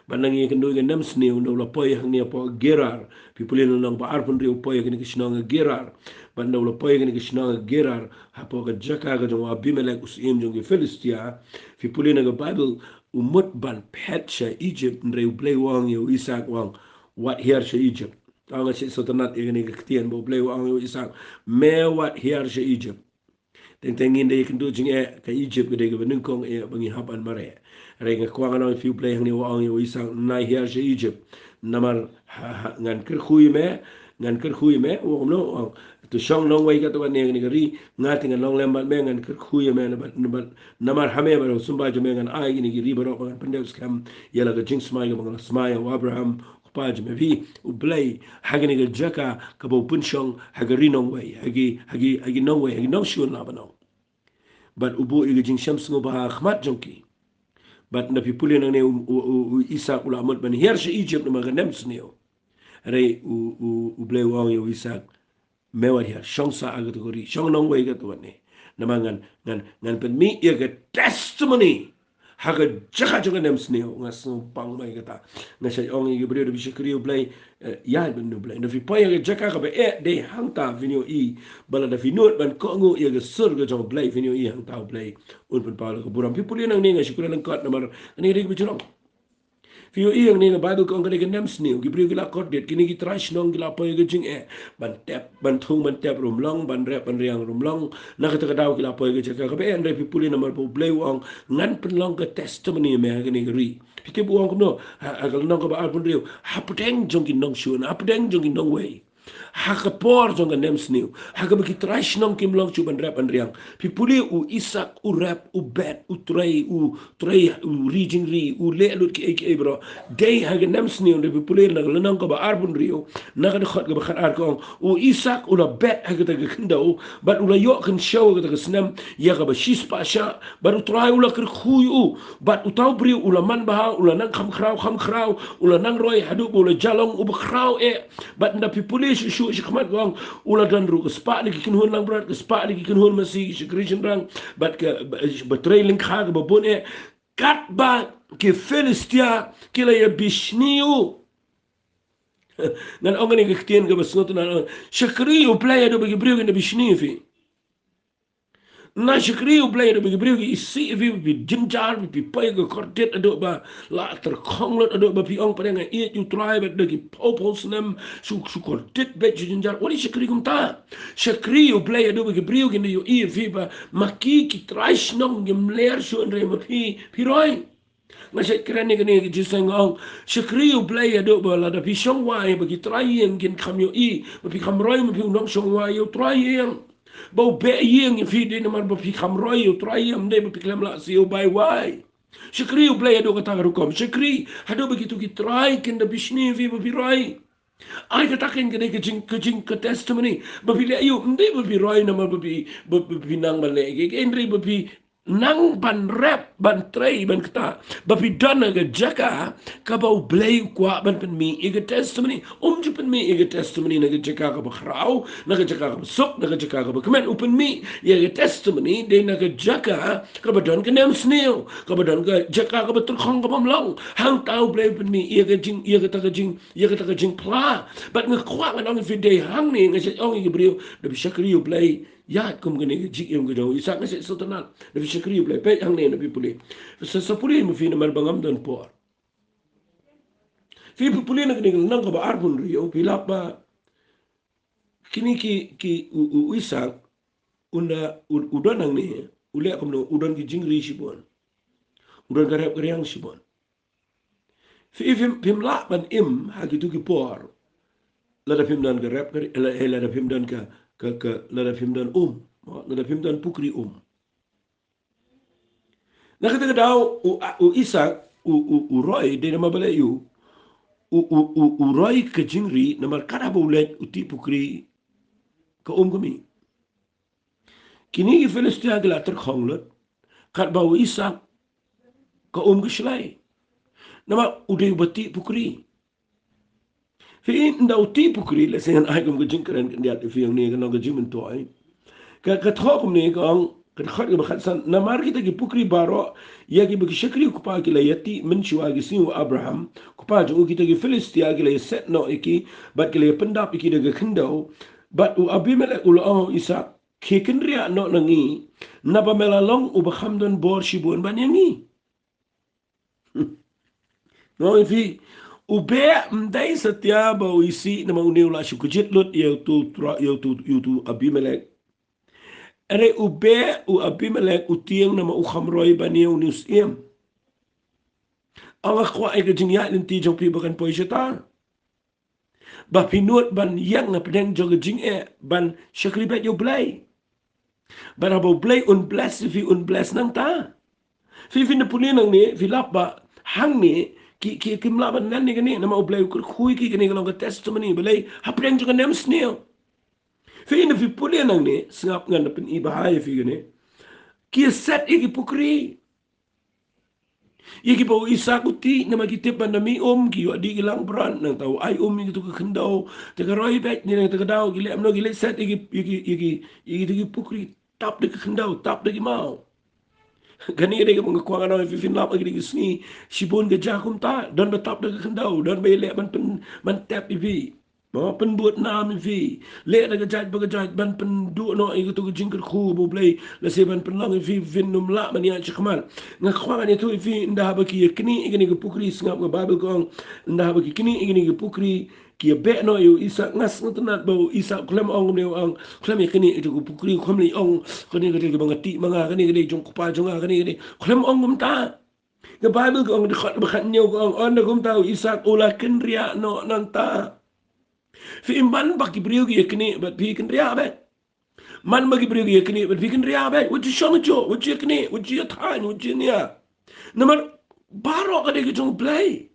Bad ngi ïakynduh ïa ka nemsniew, ynda u la poi hangne hapoh Gerar. Phi pule na lynnong ba arphew hynriew, u poi ha kane ka shnong Gerar. Bad ynda u la poi ha kane ka shnong Gerar, hapoh ka jaka ka jong u Abimelek, u syiem jong ki Philistia. Phi pule na ka Baibl, u mut ban phet sha Egypt, hynrei U Blei u ong ïa u Isak, u ong, wat hiar sha Egypt. Nga shait sngewtynnat ïa kane ka ktien ba U Blei u ong ïa u Isak, me wat hiar sha Egypt. Teng teng ngin da ïakynduh jingeh, ka Egypt ka dei kaba nyngkong eh ba ngi hap ban mareh. Hynrei nga kwah ngan ong ïa phi, U Blei hangne u ong ïa u Isak, nai hiar sha Egypt. Namar ha, ha, ngan kyrkhu ïa me, ngan kyrkhu ïa me, u ong kumno, u ong, to shong nongwei katto katne kane ka ri, nga te ngan long lem bad me, ngan kyrkhu ïa me, namar, namar, namar ha me bad ha u symbai jong me ngan ai kine ki ri baroh, ba ngan pyndep skhem ïa la ka jingsmai kaba nga la smai ïa u Abraham, u kpa jong me. Phi, U Blei ha kane ka jaka kaba u pynshong ha ka ri nongwei, ha ki, ha ki, ha ki nongwei, ha ki nongshun lah ban ong. Bad u buh ïa ka jingshem sngewbha ha khmat jong ki. Bad ynda phi pule nangne, u, u, u, u Isak u la mut ban hiar sha Egypt namar ka nemsniew. Hynrei u, u, U Blei u ong ïa u Isak, me wat hiar, shong sah ha kata ka ri, shong nongwei kata wat ne. Namar ngan, ngan, ngan pynmih ïa ka testimony ha ka jaka jong ka nemsniew. Nga sngewbang bha ïa kata. Nga shait ong ïa ki briew, da phi shakri U Blei, eh, ïaid ban ïa U Blei. Da phi poi ha ka jaka kaba eh, dei hangta phin ïohi ba lada phi nud ban kohnguh ïa ka sur ka jong U Blei, phin ïohi hangta U Blei un pynpaw la ka burom. Phi pule nangne, nga shu kren lyngkot namar kane ka dei kaba jrong. Phi ïohi hangne na Baibl ka ong ka dei ka nemsniew, ki briew ki la kordit, kine ki trai shnong ki la poi ha ka jingeh ban tep, ban thung, ban tep ruh ym long, ban rep ban riang ruh ym long. Na kata ka daw ki la poi ha ka jaka kaba eh. Hynrei phi pule namar ba U Blei u ong, ngan pynlong ka testimony ïa me ha kane ka ri. Phi tip u ong kumno? Ha, ha ka lynnong kaba arphew hynriew, hapdeng jong ki nongshun, hapdeng jong ki nongwei, ha ka por jong ka nemsniew, ha kaba ki trai shnong kim long shuh ban rep ban riang, phi pule, u Isak u rep, u bet, u trei, u trei, u ri jingri, u leh lut kiei kiei baroh. Dei ha ka nemsniew. Hynrei phi pule na ka lynnong kaba arphew hynriew, na ka dkhot kaba khatar ka ong, u Isak u la bet ha kata ka khyndew bad u la ïoh kynshew ha kata ka snem ïa kaba shispah shah, bad U Trai u la kyrkhu ïa u, bad uta u briew u la man bha, u la nang kham khraw kham khraw, u la nang roi haduh ba u la jia long uba khraw eh. Bad ynda phi pule shuh shuh shakhmat ka ong, u la don ruh ka spah na ki kynhun langbrot, ka spah na ki kynhun masi, ki shakri shynrang, bad ka, ba, ba trei lyngkha kaba bun eh. Katba ki Philistia ki la ïa bishni ïa u. Ngan ong kane ka ktien kaba sngewtynnat, shakri U Blei haduh ba ki briew kin da bishni ïa phi. Na shakri U Blei haduh ba ki briew ki isih ïa phi, ba phi jynjar, ba phi poi ha ka kordit haduh ba la tyrkhong lut, haduh ba phi ong, pdeng nga ïeit ïa U Trai bad da ki phew phew snem shu, shu kordit beit, shu jynjar. Wat ïa shakri kumta. Shakri U Blei haduh ba ki briew kin da ïohi ïa phi ba ma ki, ki trai shnong kim ler shuh, hynrei ma phi, phi roi. Nga shait kren ïa kane ka jingseng, nga ong, shakri U Blei haduh ba lada phi shong wai ba ki trai ïing kin kham ïohi ba phi kham roi, ma phi u nongshong wai ïa u trai ïing. Ba u beh ïing ïa phi dei namar ba phi kham roi ïa u trai ïing, ym dei ba phi khlem lah siew bai wai. Shakri U Blei haduh kata ka rukom. Shakri haduh ba kito ki trai kin da bishni ïa phi ba phi roi. Ai kata kein ka dei ka jing, ka jing, ka testimony. Ba phi leh aïu? Ym dei ba phi roi namar ba phi, ba, ba phi nang ban leh kiei kiei, hynrei ba phi nang ban rep, ban trei, ban kta, ba phi don ha ka jaka kaba U Blei u kwah ban pynmih ïa ka testimony. Um ju pynmih ïa ka testimony na ka jaka kaba khraw, na ka jaka kaba suk, na ka jaka kaba kmen. U pynmih ïa ka testimony dei na ka jaka kaba don ka nemsniew, kaba don ka jaka kaba tyrkhong, kaba ym long. Hangta U Blei u pynmih ïa ka jing, ïa kata ka jing, ïa kata ka jingphla. Bad nga kwah ngan ong ïa phi, dei hangne nga shait ong ïa ki briew, da phi shakri U Blei, ïa kum kane ka jingim ka jong u Isak, nga shait sngewtynnat, da phi shakri U Blei. Peit hangne, da phi pule. Sa, sa pule ma phi namar ba ngam don por. Phi pule na kane ka lynnong kaba arphew hynriew, phi lap ba kine ki, ki, u, u, u Isak, ynda u, u don hangne, u leh kumno? U don ki jingri shibun. U don ka rep ka riang shibun. Phi, phim, phim lah ban im ha kito ki por lada phim don ka rep ka ri-, la-, eh, lada phim don ka, ka, ka, lada phim don um, lada phim don pukri um. Na kata ka daw u, a, u Isak u, u, u roi, dei namar balei? U, u, u, u roi ka jingri namar kat haba u leit u tih pukri ka um ka mih. Kine ki Philistia ki la tyrkhong lut, katba u Isak ka um ka shlei. Namar u dei uba tih pukri. Phi, ynda u tih pukri, lehse ngan ai kum ka jingkren khyndiat ïa phi hangne, ka long ka jingmyntoi. Ka, ka thoh kumne, ka ong, ka dkhot kaba khatsan, namar kita ki pukri baroh ïa kiba ki shakri u kpa ki la ïa tih mynshuwa ki sngi u Abraham kpa jong u, kita ki Philistia ki la ïa set noh ïa ki, bad ki la ïa pyndap ïa ki da ka khyndew. Bad u Abimelek u la ong ha u Isak, khie kynriah noh na ngi, naba me la long uba kham don bor shibun ban ïa ngi. Nga ong ïa phi, u beh ym dei satia ba u isih namar une u la shu kjit lut ïa uto u tra-, ïa uto, ïa uto u Abimelek. Hynrei u beh u Abimelek u tieng namar u kham roi ban ïa une u syiem. Nga kwah ïa ka jingïaid lynti jong phi ba kan poi shata. Ba phi nud ban ïeng hapdeng jong ka jingeh ban shakri beit ïa u Blei. Bad haba u Blei un bless ïa phi, un bless nangta. Phi, phin da pule nangne, phi lap ba hangne ki, ki, kim lah ban len ïa kane namar u Blei u kyrkhu ïa ki. Kane ka long ka testimony. Balei? Hapdeng jong ka nemsniew. Phi, ynda phi pule nangne, sngap, ngan da pyni bha ïa phi kane. Ki set ïa ki pukri. Ïa kiba u Isak u tih namar ki tip ban da mih um, ki ïoh dih ki langbrot, nangta u ai um ïa kito ki khyndew. Te ka roi beit, ne nangta ka daw ki leh kumno, ki leit set ïa ki, ïa ki, ïa ki, ïa kito ki pukri, tap da ki khyndew, tap da ki maw. Kane ka dei kaba nga kwah ngan ong ïa phi, phin lap ha kine ki sngi, shibun ka jia kumta, don ba tap da ki khyndew, don ba ïaleh ban pyn, ban tep ïa phi. Ba pynbud nam ïa phi. Leh da ka jait pa ka jait ban pynduh noh ïa kito ki jingkyrkhu ba U Blei, lehse ban pynlong ïa phi phin ym lah ban ïaid shakhmat. Nga kwah ngan ïathuh ïa phi, ynda haba ki ïa knieh ïa kine ki pukri, sngap, ka Baibl ka ong, ynda haba ki knieh ïa kine ki pukri, ki ïa beh noh ïa u Isak. Nga sngewtynnat ba u Isak u khlem ong kumne, u ong, khlem ïa knieh ïa kito ki pukri, u khlem lei ong, kane ka dei kaba nga tih ma nga, kane ka dei jong u kpa jong nga, kane ka dei, u khlem ong kumta. Ka Baibl ka ong, dkhot ba khathynñiew ka ong, ynda kumta u Isak u la kynriah noh nangta. Phi, man ba ki briew ki ïa knieh bad phi kynriah beit. Man ba ki briew ki ïa knieh bad phi kynriah beit. Wat ju shong juh, wat ju ïa knieh, wat ju ïa thaiñ, wat ju ïa nia. Namar baroh ka dei ka jong U Blei.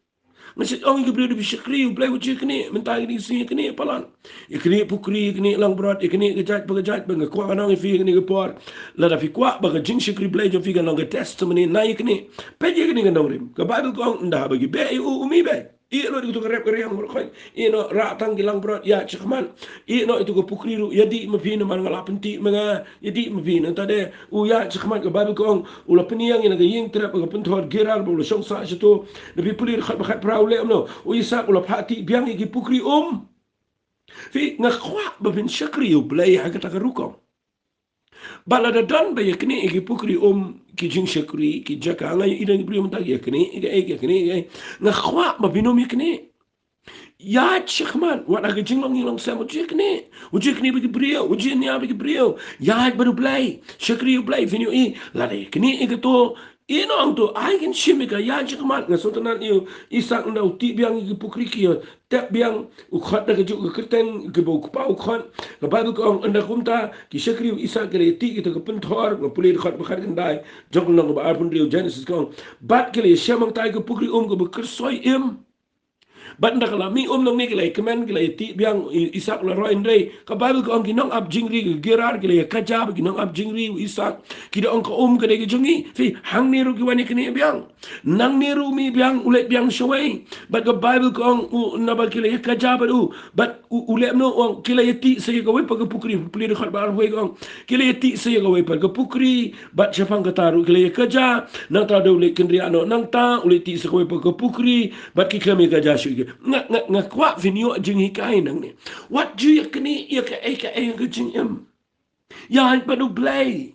Nga shu ong ïa ki briew, da phi shakri U Blei, wat ju ïa knieh, mynta kine ki sngi ïa knieh palat. Ïa knieh pukri, ïa knieh langbrot, ïa knieh ka jait pa ka jait, ba nga kwah ngan ong ïa phi ha kane ka por. Lada phi kwah ba ka jingshakri Blei jong phi kan long ka testimony, nai ïa knieh. Peit ïa kane ka nongrim. Ka Baibl ka ong, ynda haba ki beh ïa u, u mih beit. Ïeh noh ïa kito ka rep ka riang baroh khoit. Ïeh noh, rah tang ki langbrot, ïaid shakhmat. Ïeh noh ïa kito ka pukri ruh, ïadih ma phi namar nga la pyntih ma nga. Ïadih ma phi, nangta de u ïaid shakhmat, ka Baibl ka ong, u la pynïeng ïa la ka ïing trep ha ka pynthor Gerar, ba u la shong sah shato. Da phi pule dkhot ba khatphra, u leh kumno? U Isak u la phah tih biang ïa ki pukri um. Phi, nga kwah ba phin shakri ïa U Blei ha kata ka rukom. Bad lada don ba ïa knieh ïa ki pukri um, ki jingshakri, ki jaka, nga ïohi don ki briew mynta ki ïa knieh ïa kaei, ki ïa knieh ïa kaei. Nga kwah ba phin ym ïa knieh. Ïaid shakhmat, wat ha ka jinglong ïing long sem, wat ju ïa knieh. Wat ju ïa knieh bad ki briew, wat ju ïa nia bad ki briew. Ïaid bad U Blei, shakri U Blei, phin ïohi. Lada ïa knieh ïa kato, ïeh noh hangto, ai kin shim ïa ka, ïaid shakhmat. Nga sngewtynnat ïa u Isak, ynda u tih biang ïa ki pukri, ki ïa tep biang, u khot da kajuh ka kyrteng kaba u kpa u khot. Ka Baibl ka ong, ynda kumta ki shakri u Isak ki la ïa tih kita ka pynthor. Nga pule dkhot ba khatkhyndai jong ka lynnong kaba arphew hynriew Genesis, ka ong, bad ki la ïa shem hangtai ka pukri um kaba kyrsoi im. Bad ynda ka la mih um nangne, ki la ïa kmen, ki la ïa tih biang, i-, Isak u la roi, hynrei ka Baibl ka ong, ki nongap jingri ka Gerar ki la ïa kaja bad ki nongap jingri u Isak, ki da ong, ka um ka dei ka jong ngi. Phi, hangne ruh ki wan ïa knieh biang. Nangne ruh u mih biang, u leit biang shawei. Bad ka Baibl ka ong, u, naba ki la ïa kaja bad u, bad u, u leh kumno, u ong, ki la ïa tih sa ïa kawei pat ka pukri. Pule dkhot ba arphew wei, ka ong, ki la ïa tih sa ïa kawei pat ka pukri. Bad shaphang kata ruh ki la ïa kaja. Nangta da u leit kynriah noh nangta, u leit tih sa kawei pat ka pukri, bad ki khlem ïa kaja shuh ïa ki. Nga, nga, nga kwah phin ïoh jinghikai nangne. Wat ju ïa knieh ïa kaei kaei ha ka jingim. Ïaid bad U Blei.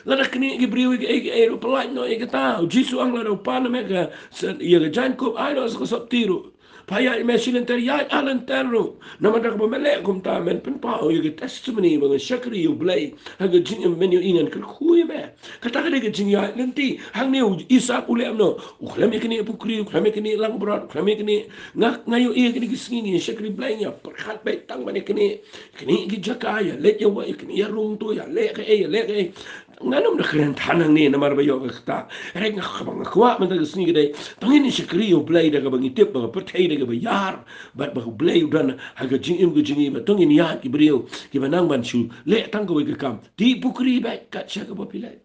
Lada knieh ki briew ïa kaei kaei ruh, pyllait noh ïa kata. U Jisu u ong, lada u pan ïa me ka, sa, ïa ka jaiñkup, ai noh sa ka sopti ruh. Phah ïaid ïa me shi lynter, ïaid ar lynter ruh. Namar da kaba me leh kumta, men pynpaw ïa ka testimony ba nga shakri ïa U Blei ha ka jingim, men ïohi ngan kyrkhu ïa me. Kata ka dei ka jingïaid lynti. Hangne u Isak u leh kumno? U khlem ïa knieh pukri, u khlem ïa knieh langbrot, u khlem ïa knieh. Nga, nga ïohi ha kine ki sngi ngi shakri Blei, ngi ïa pyrkhat beit tang ban ïa knieh. Knieh ki jaka, ïa leit ïa wei, ïa knieh, ïa rung to, ïa leh kaei, ïa leh kaei. Ngan ym da kren than hangne namar ba ïoh ka kata. Hynrei nga, kaba nga kwah mynta ka sngi ka dei, to ngin ïa shakri ïa U Blei da kaba ngi tip ba ka pyrthei da kaba ïar, bad ba U Blei u don ha ka jingim ka jong ngi, bad to ngin ïaid ki briew kiba nang ban shu leh tang kawei ka kam. Tih pukri beit kat sha kaba phi leit.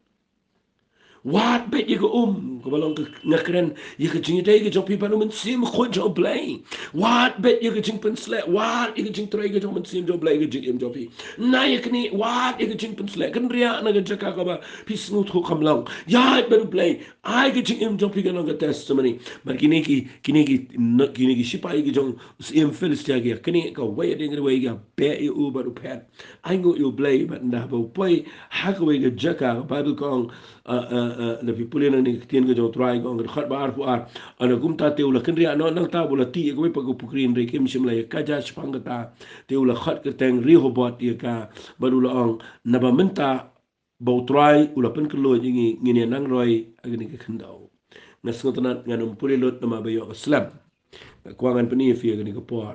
Wad beit ïa ka um, kaba long ka, nga kren ïa ka jingïadei ka jong phi bad U Mynsiem Bakhuid jong U Blei. Wad beit ïa ka jingpynsleh, wad ïa ka jingtrei ka jong U Mynsiem jong U Blei ha ka jingim jong phi. Nai ïa knieh, wad ïa ka jingpynsleh, kynriah na ka jaka kaba phi sngewthuh kam long. Ïaid bad U Blei, ai ka jingim jong phi kan long ka testimony. Bad kine ki, kine ki, kine ki shipai ki jong u syiem Philistia ki ïa knieh kawei hadien kawei, ki ïa beh ïa u bad u phet. Ainguh ïa U Blei, bad ynda haba u poi ha kawei ka jaka, ka Baibl ka ong, ah, ah, ah, lada phi pule nangne ka ktien ka jong U Trai, ka ong, ka dkhot ba arphew ar, ynda kumta te u la kynriah noh nangta bad u la tih ïa kawei pat ka pukri, hynrei kim shym la ïa kaja shaphang kata. Te u la khot kyrteng Rehoboth ïa ka, bad u la ong, naba mynta ba U Trai u la pynkhlaiñ ïa ngi, ngin ïa nang roi ha kane ka khyndew. Nga sngewtynnat ngan ym pule lut namar ba ïoh ka slem. Nga kwah ngan pyni ïa phi ha kane ka por.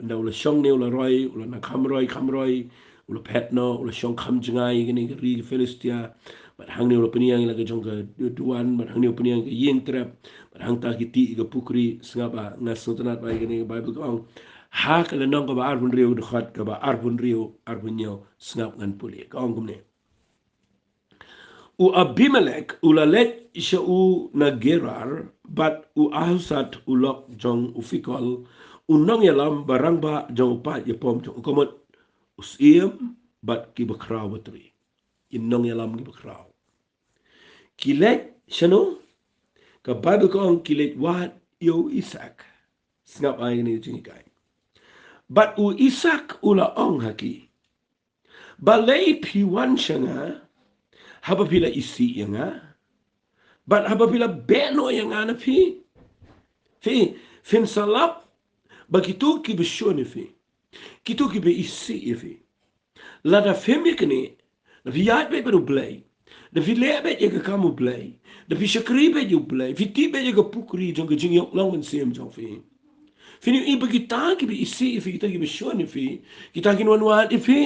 Ynda u la shong ne u la roi, u la nang kham roi, kham roi, u la phet noh, u la shong kham jngai ha kane ka ri ka Philistia. Bad hangne u la pynïeng ïa la ka jong ka duwan, bad hangne u pynïeng ka ïing trep, bad hangta ki tih ïa ka pukri. Sngap, ba nga sngewtynnat ba ïa kane ka Baibl ka ong, ha ka lynnong kaba arphew hynriew, dkhot kaba arphew hynriew, arphew hynñiew, sngap ngan pule. Ka ong kumne. U Abimelek u la leit sha u na Gerar, bad u Ahuzat u lok jong u Fikol, u nongïalam ba rangbah jong u paid ïapom jong u kamut, u syiem, bad ki bakhraw batri. Ki nongïalam ki bakhraw. Ki leit shano? Ka Baibl ka ong ki leit wad ïa u Isaak. Sngap ai kane ka jinghikai. Bad u Isaak u la ong ha ki, balei phi wan sha nga haba phi la isih ïa nga, bad haba phi la beh noh ïa nga na phi? Phi, phin sa lap ba kito kiba shun ïa phi, kito kiba isih ïa phi, lada phim ïa kane, da phi ïaid beit bad U Blei, da phi leh beit ïa ka kam U Blei, da phi shakri beit ïa U Blei, phi tih beit ïa ka pukri jong ka jingïoh long mynsiem jong phi, phin ïohi ba kita kiba isih ïa phi, kita kiba shun ïa phi, kita kin wan wad ïa phi.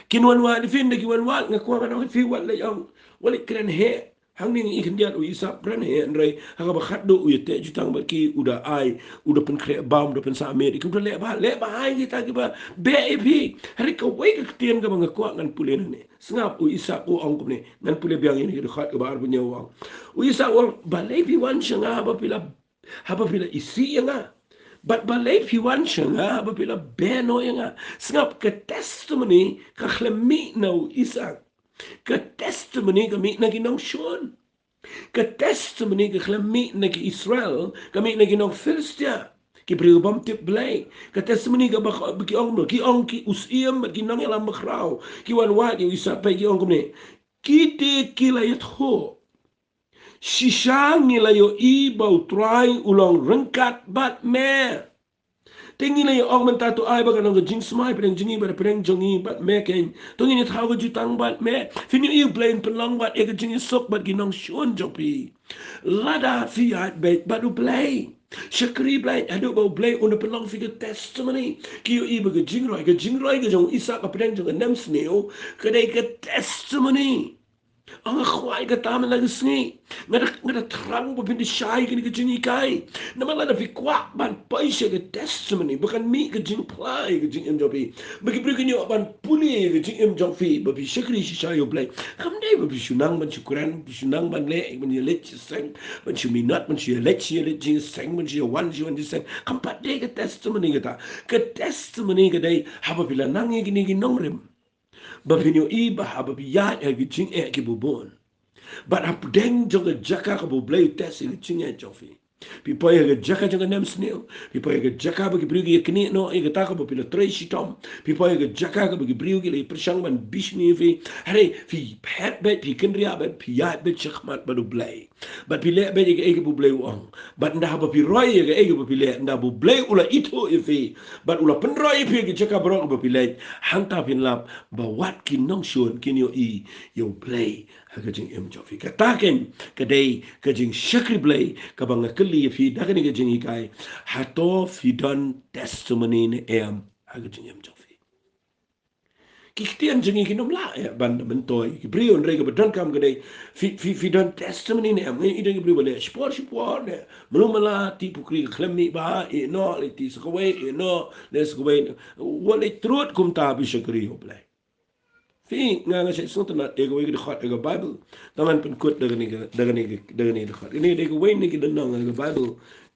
Kin wan wad ïa phi, ynda ki wan wad, nga kwah ban ong ïa phi, wat leit ong, wat leit kren heh. Hangne ngi i khyndiat u Isaak kren heh, hynrei ha kaba khatduh u ïateh jutang bad ki, u da ai, u da pynkhreh bam, u da pynsah miet, ki, u da leh bha, leh bha ïa kita kiba beh ïa phi. Hynrei kawei ka ktien kaba nga kwah ngan pule nangne. Sngap, u Isaak u ong kumne, ngan pule biang ïa kane ka dkhot kaba arphew hynñiew, u ong. U Isaak u ong, balei phi wan sha nga haba phi la haba phi la isih ïa nga? Bad balei phi wan sha nga haba phi la beh noh ïa nga? Sngap, ka testimony ka khlem mih na u Isaak. Ka testimony ka mih na ki nongshun. Ka testimony ka khlem mih na ki Israel, ka mih na ki nong Philistia, ki briew bym tip Blei. Ka testimony kaba ki ong kumno, ki ong ki u syiem bad ki nongïalam bakhraw, ki wan wad ïa u Isaak, peit ki ong kumne, kite ki la ïathuh, shisha ngi la ïohi ba U Trai u long ryngkat bad me. Te ngi la ïa ong mynta, to ai ba kan long ka jingsmai pdeng jong ngi bad pdeng jong ngi bad me keiñ. To ngin ïa thaw ka jutang bad me. Phin ïohi U Blei un pynlong bad ïa ka jingïasuk bad ki nongshun jong phi. Lada phi ïaid beit bad U Blei, shakri Blei, haduh ba U Blei un da pynlong phi ka testimony. Ki ïohi ba ka jingroi, ka jingroi ka jong u Isaak hapdeng jong ka nemsniew, ka dei ka testimony. Nga kwah ïa kata man la ka sngi. Nga da, nga da thrang ba phin da shai kane ka jinghikai. Namar lada phi kwah ban poi sha ka testimony, ba kan mih ka jingphla ïa ka jingim jong phi, ba ki briew kin ïoh ban pule ïa ka jingim jong phi, ba phi shakri shisha ïa U Blei. Kam dei ba phi shu nang ban shu kren, phi shu nang ban leh, ban ïaleit sha seng, ban shu minot, ban shu ïaleit, shu ïaleit jingseng, ban shu ïawan, shu wan jingseng. Kam pat dei ka testimony kata. Ka testimony ka dei haba phi la nang ïa kine ki nongrim, ba phin ïohi ba haba phi ïaid ha ki jingeh kiba bun, bad hapdeng jong ka jaka kaba U Blei u test ïa ka jingeh jong phi. Phi poi ha ka jaka jong ka nemsniew. Phi poi ha ka jaka ba ki briew ki ïa knieh noh ïa kata kaba phi la trei shitom. Phi poi ha ka jaka kaba ki briew ki la ïa pyrshang ban bishni ïa phi. Hynrei phi phet beit, phi kynriah beit, phi ïaid beit shakhmat bad U Blei. Bad phi leh beit ïa kaei kaba U Blei u ong. Bad ynda haba phi roi ïa kaei kaba phi leh, ynda ba U Blei u la ithuh ïa phi, bad u la pynroi ïa phi ha ka jaka baroh kaba phi leit, hangta phin lap ba wat ki nongshun kin ïohi ïa U Blei ha ka jingim jong phi. Kata keiñ ka dei ka jingshakri Blei kaba nga kylli ïa phi da kane ka jinghikai. Hato phi don testimony ne em ha ka jingim jong phi? Ki ktien jong ngi kin ym lah ïa ban myntoi ki briew, hynrei kaba donkam ka dei phi, phi, phi don testimony ne em. Ngi i don ki briew ba leh shipor shipor ne, mluh mala, tih pukri ka khlem mih bha, ïeh noh, leit tih sa kawei, ïeh noh, leit sa kawei. Wat leit trud kumta, phi shakri ïa U Blei. Phi, nga, nga shait sngewtynnat ïa kawei ka dkhot ha ka Baibl. Tang ngan pynkut da kane ka, da kane ka, da kane ka dkhot. Kane ka dei kawei na ki lynnong ha ka Baibl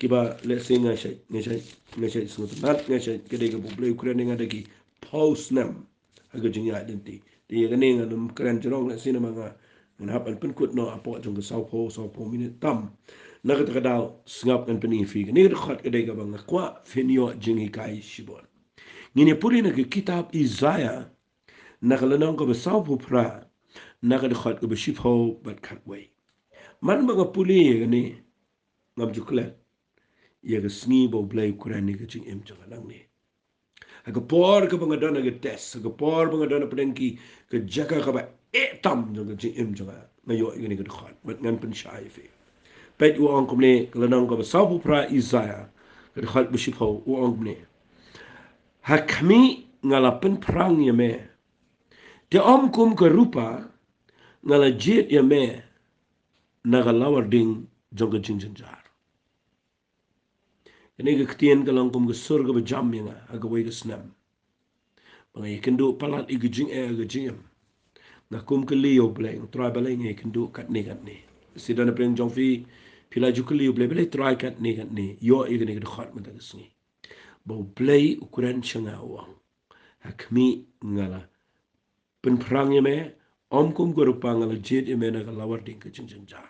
kiba lehse nga shait, nga shait, nga shait sngewtynnat, nga shait, ka dei kaba U Blei u kren ïa nga da ki phew snem ha ka jingïaid lynti. Te ïa kane ngan ym kren jrong lehse namar nga, ngan hap ban pynkut noh hapoh jong ka sawphew, sawphew minit tam. Na kata ka daw, sngap ngan pyni ïa phi kane ka dkhot, ka dei kaba nga kwah phin ïoh jinghikai shibun. Ngin ïa pule na ka kitab Isaiah, na ka lynnong kaba sawphew phra, na ka dkhot kaba shiphew bad khatwei. Man ba nga pule ïa kane, ngam ju klet ïa ka sngi ba U Blei u kren ïa ka jingim jong nga nangne. Ha ka por kaba nga don ha ka test, ha ka por ba nga don hapdeng ki, ka jaka kaba eh tam jong ka jingim jong nga, nga ïoh ïa kane ka dkhot, bad ngan pynshai ïa phi. Peit, u ong kumne, ka lynnong kaba sawphew phra Isaiah, ka dkhot ba shiphew, u ong kumne: Ha khmih nga la pynphrang ïa me, te ym kum ka rupa nga la jied ïa me na ka lawar ding jong ka jingjynjar. Kane ka ktien ka long kum ka sur kaba jam ïa nga ha kawei ka snem, ba nga ïakynduh palat ïa ka jingeh ha ka jingim. Nga kum kylli ïa U Blei, nga Trai balei nga ïakynduh katne katne. Shisha na pdeng jong phi, phi la ju kylli U Blei, balei Trai katne katne. Ïoh ïa kane ka dkhot mynta ka sngi. Ba U Blei u kren sha nga u ong, ha khmih, nga la pynphrang ïa me, ym kum ka rupa, nga la jied ïa me na ka lawar ding ka jingjynjar.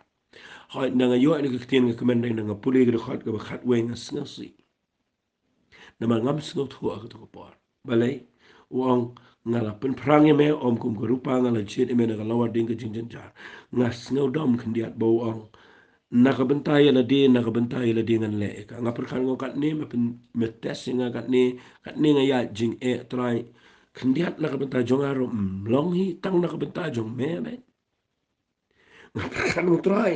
Hooid, nga ïoh ïa kane ka ktien, nga kmen, nga pule ka dkhot kaba khatwei, nga sngewsih. Namar ngam sngewthuh ha kato ka por. Balei? U ong, nga la pynphrang ïa me, ym kum ka rupa, nga la jied ïa me na ka lawar ding ka jingjynjar. Nga sngewdom khyndiat ba u ong, na ka bynta ïa lade, na ka bynta ïa lade ngan leh ïa ka. Nga pyrkhat, nga ong katne me pyn-, me test ïa nga katne, katne nga ïaid jingeh, Trai. Khyndiat na ka bynta jong nga ruh ym long hi, tang na ka bynta jong me, me. Nga pyrkhat, nga ong, Trai,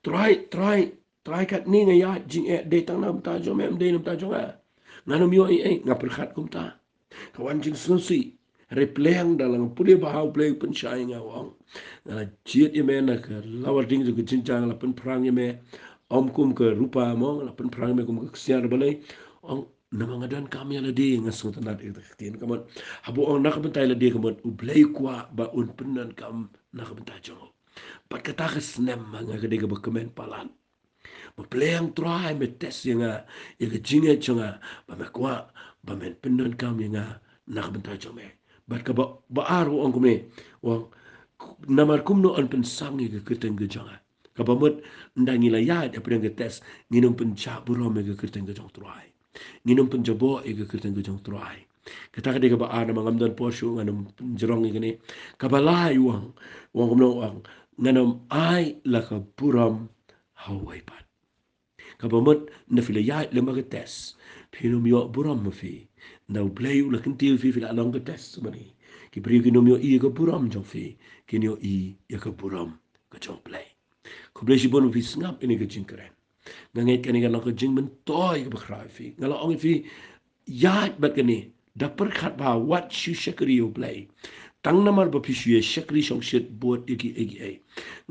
Trai, Trai, Trai, katne nga ïaid jingeh, dei tang na ka bynta jong me, ym dei na ka bynta jong nga. Ngan ym ïoh ei ei, nga pyrkhat kumta. Ka wan jingsngewsih. Hynrei pyrshang da la nga pule ba ha U Blei u pynshai ïa nga, u ong, nga la jied ïa me na ka lawar ding jong ka jingjynjar, nga la pynphrang ïa me, ym kum ka rupa mo, nga la pynphrang ïa me kum ka ksiar. Balei? U ong, namar nga donkam ïa lade, nga sngewtynnad ïa ka ktien, ka mut, haba u ong na ka bynta ïa lade, ka mut U Blei u kwah ba un pyndonkam na ka bynta jong u. Bad kata ka snem ma nga ka dei kaba kmen palat. Ba pyrshang, Trai, me test ïa nga, ïa ka jingngeit jong nga, ba me kwah ba men pyndonkam ïa nga na ka bynta jong me. Bad kaba, ba ar, u ong kumne, u ong, namar kumno yn pynsang ïa ka kyrteng ka jong nga. Kaba mut, ynda ngi la ïaid hapdeng ka test, ngin ym pynjah burom ïa ka kyrteng ka jong U Trai. Ngin ym pynjaboh ïa ka kyrteng ka jong U Trai. Kata ka dei kaba ar, namar ngam don por shuh, ngan ym pynjrong ïa kane. Kaba lai, u ong, u ong kumno, u ong, ngan ym ai la ka burom ha uwei pat. Kaba mut, ynda phi la ïaid lem bad ka test, phin ym ïoh burom ma phi. Ynda U Blei u la kyntiew ïa phi, phi la long ka test ma ngi. Ki briew kin ym ïohi ïa ka burom jong phi, kin ïohi ïa ka burom ka jong U Blei. Khublei shibun ba phi sngap ïa kane ka jingkren. Nga ngeit kane kan long ka jingmyntoi kaba khraw ïa phi. Nga la ong ïa phi, ïaid bad kane, da pyrkhat ba wat shu shakri ïa U Blei tang namar ba phi shu ïa shakri shongshit bud ïa kiei kiei.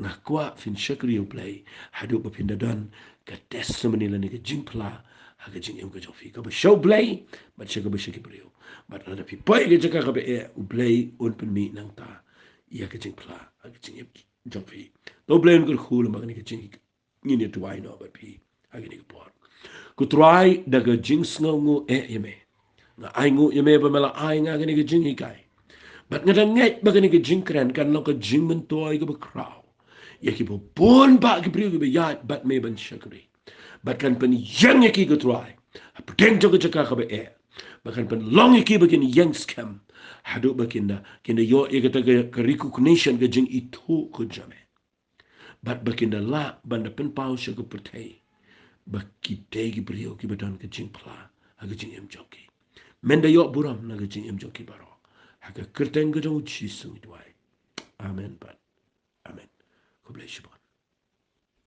Nga kwah phin shakri ïa U Blei haduh ba phin da don ka testimony lane ka jingphla ha ka jingim ka jong phi, kaba sha U Blei bad sha, kaba sha ki briew. Bad lada phi poi ha ka jaka kaba eh, U Blei un pynmih nangta ïa ka jingphla ha ka jingim jong phi. To U Blei un kyrkhu lem bad kane ka jing ngin ïa duwai noh bad phi ha kane ka por. Ko Trai, da ka jingsngewnguh eh ïa me, nga ainguh ïa me ba me la ai nga kane ka jinghikai. Bad nga da ngeit ba kane ka jingkren kan long ka jingmyntoi kaba khraw ïa kiba bun bah ki briew kiba ïaid bad me ban shakri. Bad kan pynïeng ïa ki, ko Trai, hapdeng jong ka jaka kaba eh. Bad kan pynlong ïa ki ba kin ïeng skhem haduh ba kin da, kin da ïoh ïa kata ka, ka recognition, ka jingithuh ka jong me. Bad ba kin da lah ban da pynpaw sha ka pyrthei ba ki dei ki briew kiba don ka jingphla ha ka jingim jong ki. Men da ïoh burom na ka jingim jong ki baroh. Ha ka kyrteng ka jong U Jisu ngi duwai. Amen bad amen. Khublei shibun.